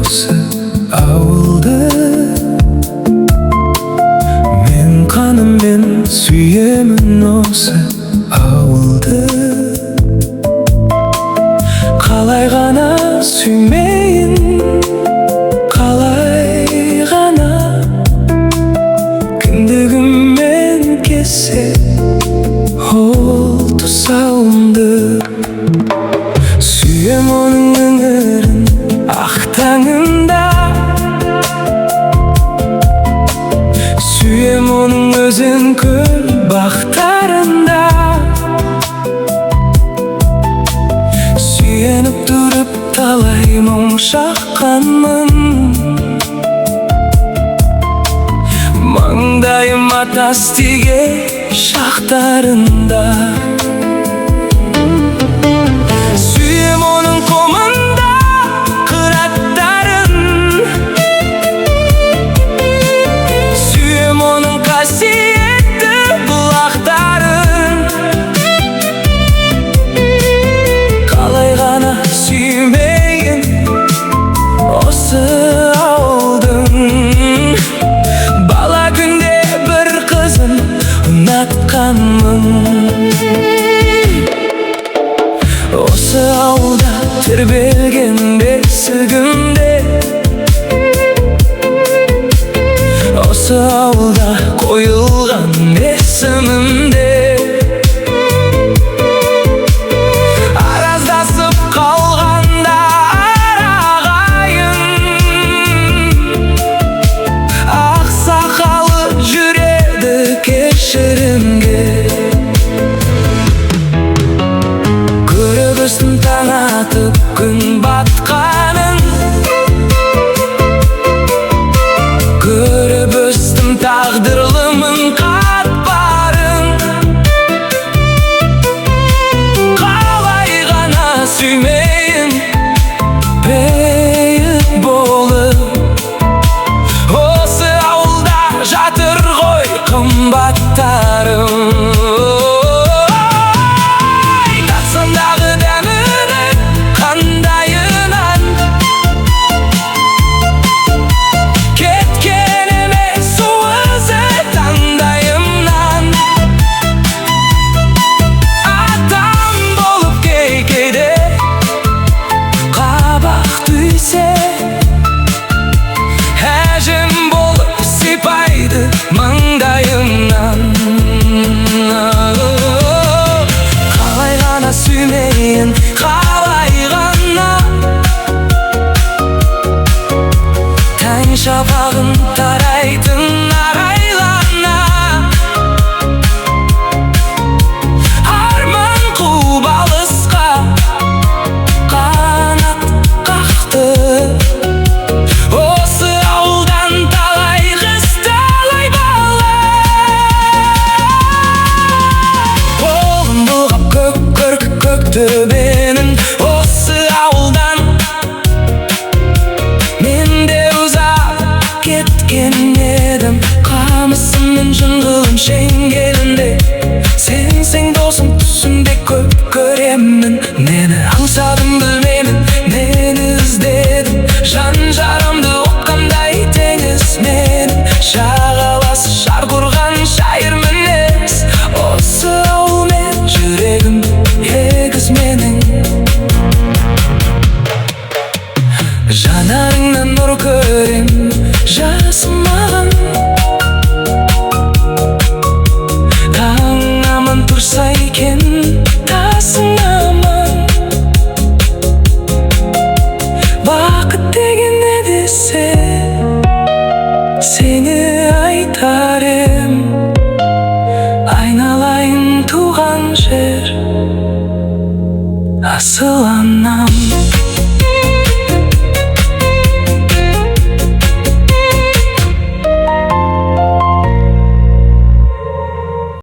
осы ауылды. Мен қаныммен сүйемін осы ауылды. Қалай ғана сүймейін, қалай ғана? Кіндігіммен кессе ол тұсауымды. Сүйем оның іңірін ақ таңында, сүйем оның өзен, көл, бақтарында. Сүйеніп тұрып талай мұң шаққанмын, маңдайыма тас тиген шақтарында. Сүйем оның құмында қыраттарын, сүйем оның қасиетті бұлақтарын. Қалай ғана сүймейін осы ауылдың? Бала күнде бір қызын ұнатқанмын. Осы ауылда тербелген бесігімде, осы ауылда қойылған есімімде. Араздасып қалғанда ағайын, ақсақалы жүреді кешірімге. Көріп өстім таң атып, күн батқанын, көріп өстім тағдырлымын қатпарын. Қалай ғана сүймейін бейіт болып, осы ауылда жатыр ғой қымбаттарым. Ой, татсаңдағы дәмінің қандайынан, кеткен емес уызы таңдайымнан. Атам болып кей кейде қабақ түйсе, әжем болып сипайды маңдайымнан. Қалай ғана сүймейін, қалай ғана? Таң шапағын тарайтын арайлана, арман қуып алысқа қанат қақты. Осы ауылдан талай қыз, талай бала қолын бұлғап көк көркі көк төбенің. Осы ауылдан мен де ұзап кеткен едім, қамысым мен жыңғылым шеңгелінде. Сенсең досым, түсімде көп көремін. Нені аңсадым, білмеймін, нені іздедім. Жан жарамды ұққандай теңіз менің, жағаласы шар құрған шайыр мінез. Осы ауылмен жүрегім егіз менің. Жанарыңнан нұр көрем, жасым маған. Таң аман тұрса екен, тасың аман. Бақыт деген не десе, сені айтар ем. Айналайын туған жер, асыл анам.